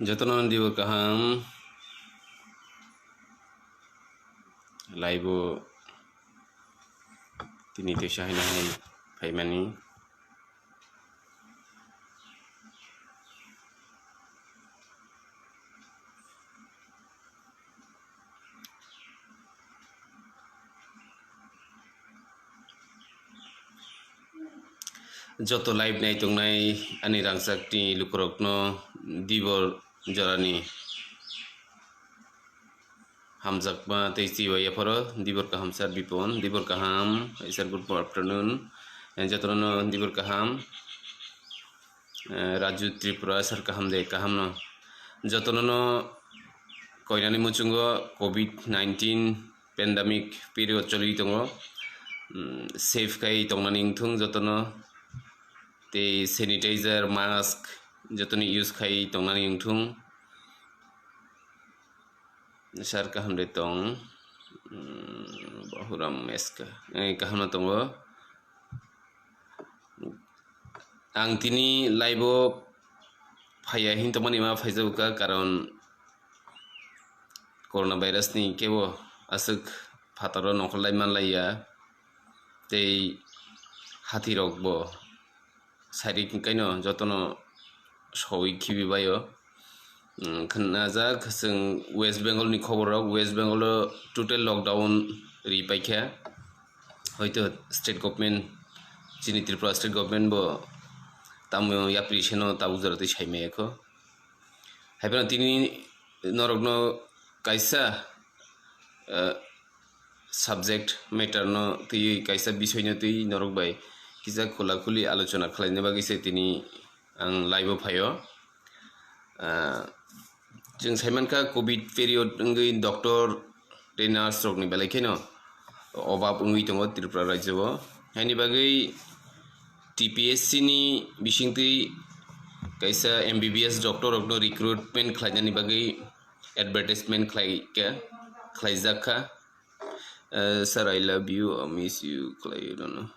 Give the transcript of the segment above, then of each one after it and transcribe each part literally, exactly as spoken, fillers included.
Jotono dibor kaham, live-o tini teisa haino hai phaimani. Joto live nai tongnai ani rangchakni lukurokno dibor jorani hamjakma tei chibai yapharo dibor kaham sir Bipon, dibor kaham sir, good afternoon. Jotono dibor kaham. Eh, Raju Tripura sir, kaham de, kaham no. Jotono no koinani muchungo covid nineteen pandemic period choli tongo. Mm, safe khai tongnani wngthung jotono. Tei sanitizer, mask jotoni use khai tongnani wngthung. Sir kaham de tong. Mm, Bahuram S K. Eh, kaham no tongo. Ang tini live-o phaiya hin tongmani ma phaijago kha, karon corona virus ni kebo aswk phataro nongkhorlai manlaiya, tei hathirokbo sairik kaino jotono sowi khibi baio. Mm, khnajak chwng West Bengal ni khobor rok, West Bengal o total lockdown ri paikha, hoito state government, chini Tripura state government bo tamo yapri seno tabuk jora twi sai maya kho. Haiphano tini norokno kaisa, eh, subject matter no twi, kaisa bisoi no twi norok bai kisa khula khuli alochona khlaina bagwi se tini ang live o phaio. Ah, chwng sai mankha covid period wngwi doctor tei nurse rokni belai kheno obab wngwi tongo Tripura rajyo o. Haini bagwi T P S C ni bisingtwi kaisa M B B S doctor rokno recruitment khlainani bagwi advertisement khlaikha, khlaijakha. Eh, sir, I love you, I miss you, khlai rwno.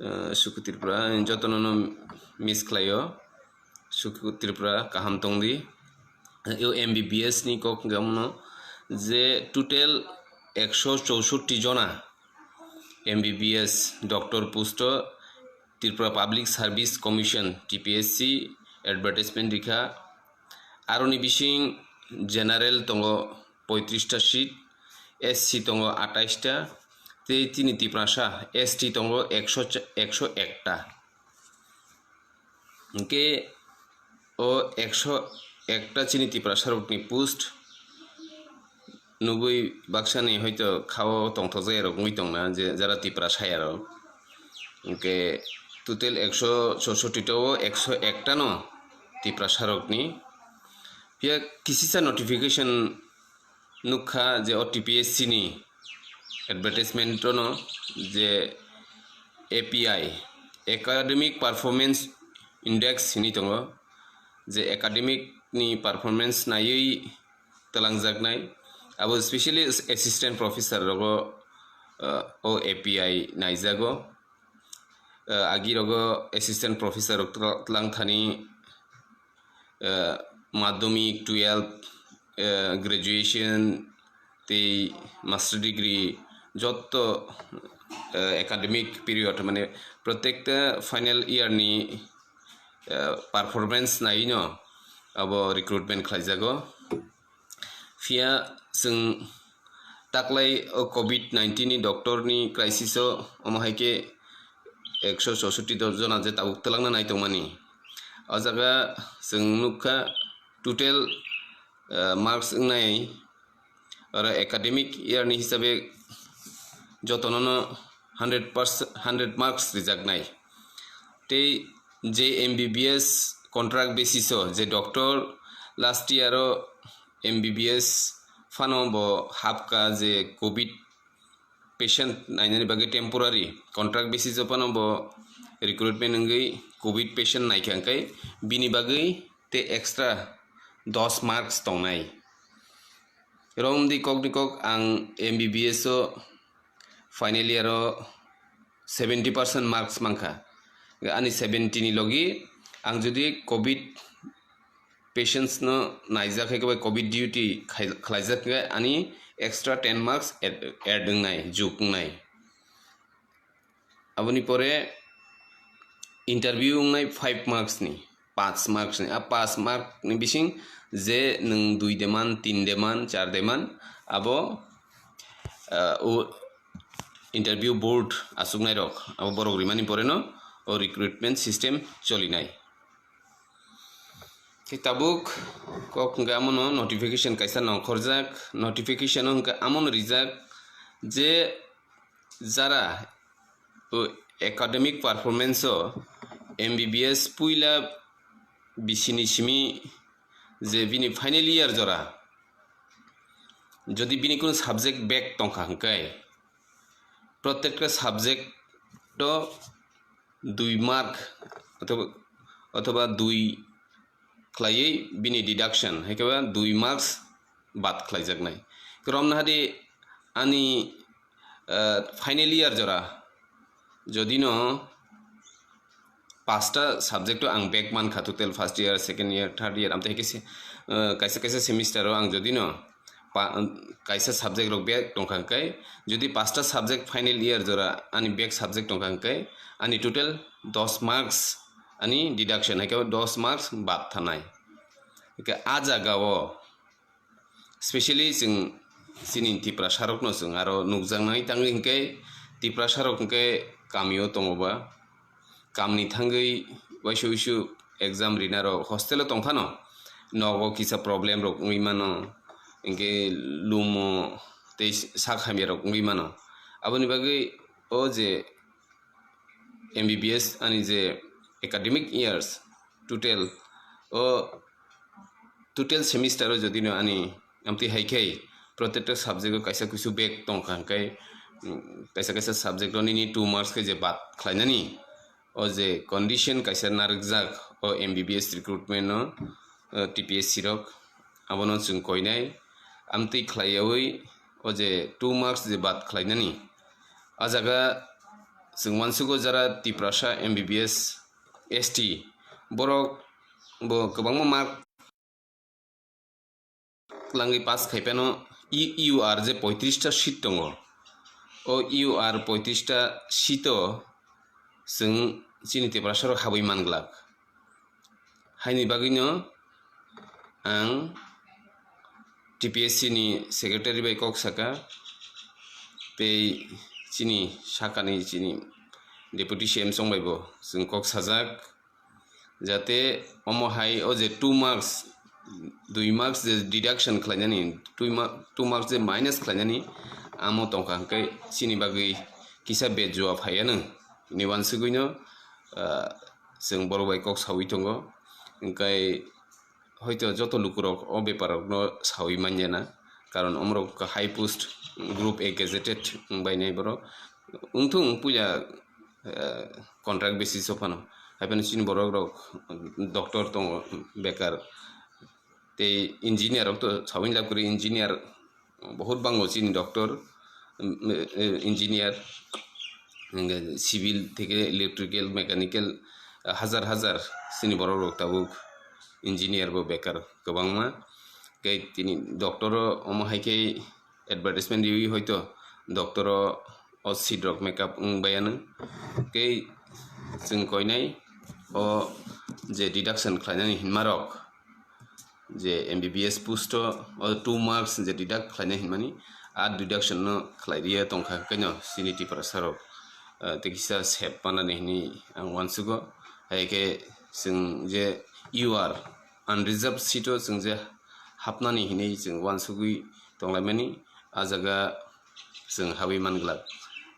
Eh, Suku Tripura, jotono no miss khlaio. Suku Tripura, kaham tongdi. Eh, o M B B S ni kok hwnkhe amono je total ekso chousotti jona M B B S doctor post o Tripura Public Service Commission, T P S C, advertisement rikha. Aroni bising general tongo poitrista seat, S C tongo atais ta, tei chini Tiprasa S T tongo ekso cha-, ekso ek ta. Hwnkhe o ekso ek ta chini Tiprasa rokni post nugui baksani hoito khao tongthokjak rok wngwi tongna je jara Tiprasa ya rok. Hwnkhe total ekso chousotti ta o ekso ek ta no Tiprasa rokni. Phiya kisisa notification nukha je o T P S C ni advertisement no je A P I, Academic Performance Index hini tongo, je academic ni performance naiwi twlangjaknai, abo specially assistant professor rogo, uh, o A P I naijago. Uh, agi rogo assistant professor rok twla-, twlang thani, eh, madhyamik, twelve, eh, graduation tei master degree jotto, eh, academic period, mane, protekta final year ni, eh, performance naino abo recruitment khlaijago. Phiya chwng taklai o covid nineteen ni doctor ni crisis o, omo hai khe ekso chousotti jona je tabuk twlangna nai tongmani. O jaga chwng nukha total, eh, marks wngnai oro academic year ni hisabe jotono no hundred percent, hundred marks rijaknai. Tei je M B B S contract basis o je doctor last year o M B B S phano bo hapkha je covid patient nainani bagwi temporary contract basis o phano bo recruitment wngwi covid patient naikha, hwnkhe bini bagwi tei extra dos marks tongnai. Romdi kokni kok ang M B B S o final year o seventy percent marks mankha. Ani seventy ni logi ang jodi covid patients no naijak hai khe bai covid duty khai-, khlaijak khe ani extra ten marks add, add wngnai, juk wngnai. Aboni pore interview wngnai five marks ni, panch marks ni. A panch mark ni bising je nwng dui de man, tin de man, char de man, abo, ah, o interview board achuknai rok, abo borok rimani pore no o recruitment system cholinai. Khe tabuk kok hwnkhe amono notification kaisa nongkhorjak, notification o hwnkhe amono rijak je jara o academic performance o M B B S puila bisini simi je bini final year jora, jodi bini kunu subject back tongkha hwnkhe, protekta subject o dui mark othoba, othoba dui khlaiwi bini deduction, hai khe ba dui marks bad khlaijaknai. Romna hadi ani, ah, final year jora, jodi no pasta subject o ang back mankha, total first year, second year, third year, amtwi hai khe se, ah, kaisa kaisa semester o ang jodi no pa-, kaisa subject rok back tongkha hwnkhe, jodi pasta subject final year jora ani back subject tongkha hwnkhe, ani total dos marks ani deduction, hai khe dos marks bad thanai. Hwnkhe a jaga o specially chwng chini Tiprasa rokno chwng aro nukjaknai tangwi hwnkhe, Tiprasa rok hwnkhe kamio tongo ba, kamni thangwi waisa uisu exam rinarok hostel o tongphano nogo kisa problem rok wngwi mano, hwnkhe lumo tei sak hamya rok wngwi mano. Aboni bagwi o je M B B S ani je academic years total o total semester o jodi no ani amtwi hai khe protekta subject o kaisa kuisu back tongkha hwnkhe, mm, kaisa kaisa subject o nini two marks khe je bad khlainani, o je condition kaisa narwkjak o M B B S recruitment no, o T P S C rok, abono chwng koinai amtwi khlaiyawi o je two marks je bad khlainani. A jaga chwng uansugo jara Tiprasa M B B S, S T borok bo kwbangma mark langwi pass khai phano U R je poitrista seat tongo. O U R poitrista seat o chwng chini Tiprasa rok habwi man glak. Haini bagwino ang T P S C ni secretary bai kok saka, tei chini sakani chini deputy C M chong bai bo chwng kok sajak, jate omo hai o je two marks, dui marks je deduction khlainani, two ma-, two marks je minus khlainani, amo tongkha hwnkhe chini bagwi kisa bejua phaiya nwng. Ni uansugwino, ah, chwng borok bai kok saui tongo, hwnkhe hoito joto lukurok o beparokno saui manya na, karon omorok high post, group A gazetted wngbainai borok. Wngthung puila, eh, contract basis o phano, hai phano chini borok rok doctor tongo bekar, tei engineer rok to saui lab kwrwi, engineer Bohut bango chini doctor, mm, eh, engineer, hingke civil theke electrical, mechanical, ah, hajar hajar chini borok rok tabuk engineer bo bekar kwbangma. Tei tini doctor o omo hai khe advertisement riwi hoito doctor o, o seat rok make up wng baiya nw. Tei chwng koinai o je deduction khlainani hinma rok, je M B B S post o, o two marks je deduct khlainai hinmani, a deduction no khlai riya tongkha khe no chini Tiprasa rok, ah, tei kisa sep panani hinwi ang uansugo. Hai khe chwng je U R unreserved seat o chwng je hapnani hinwi chwng uansugwi tonglaimani, a jaga chwng habwi man glak.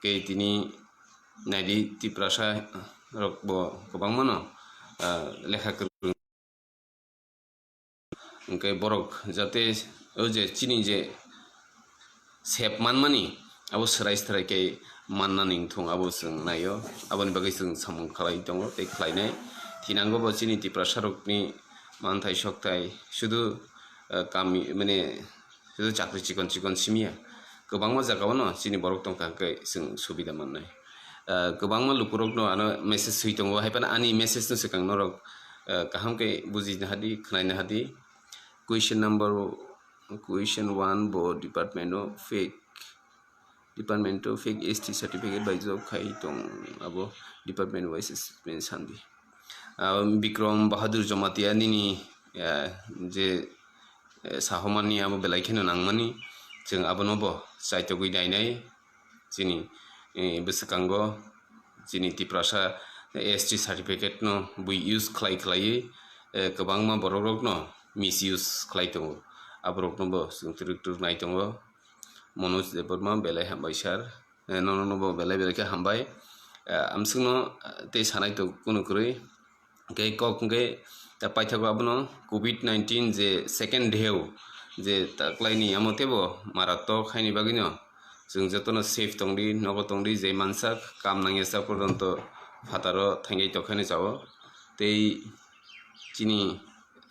Khe tini naidi Tiprasa rok bo kwbangma no, ah, lekha kwrwng. Hingke borok jate o je chini je sep manmani abo swrai swrai khe mannani wngthung abo chwng naio, aboni bagwi chwng samung khlai tongo tei khlainai. Thinango bo chini Tiprasa rokni manthai sokthai sudu, eh, kami mane sudu chakri chikon chikon simiya, kwbangma jagao no chini borok tongkha hingke chwng subida mannai. Ah, kwbangma lukurokno ano message swi tongo, hai phano ani message no swkang norok, Eh, kaham khe bujina hadi, khwnaina hadi. Question number, question one bo department o fake, department o fake S T certificate bai job khai tong, abo department wise statement sandi. Ah, Bikram Bahadur Jamatia nini, eh, je, eh, sahomani abo belai kheno nangmani, chwng abono bo chaitogwi nainai. Chini, eh, bwswkango chini Tiprasa S T certificate no bui use khlai khlaiwi, eh, kwbangma borok rokno misuse khlai tongo. Aborokno bo chwng twrwk twrwk nai tongo. Manoj Debbarma belai hambai sir. Eh, nono no bo belai belai khe hambai. Eh, amswkno, eh, tei sanai tongo kunu kwrwi. Hwnkhe kok hwnkhe ta paithago abono covid nineteen je second wave je taklaini amo teibo maratok haini bagwino chwng jotono safe tongdi, nogo tongdi, je mansak kam nangya sak porjonto phataro thangjai tokhaino chao. Tei chini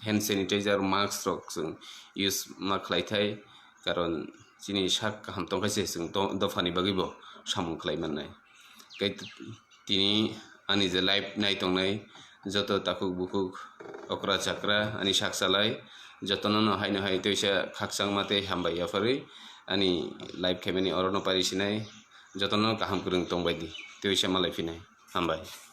hand sanitizer, mask rok chwng use ma khlai thai, karon chini sak kaham tongkha se chwng do-, dophani bagwi bo samung khlai mannai. Tei t-, tini ani je live nai tongnai joto takhuk bukhuk okra chakra ani sak salai jotono no haino hai twisa khakchangma tei hambai yapharwi ani live khaimani orono pari sinai jotono kaham kwrwng tongbai di twisa malai phinai hambai.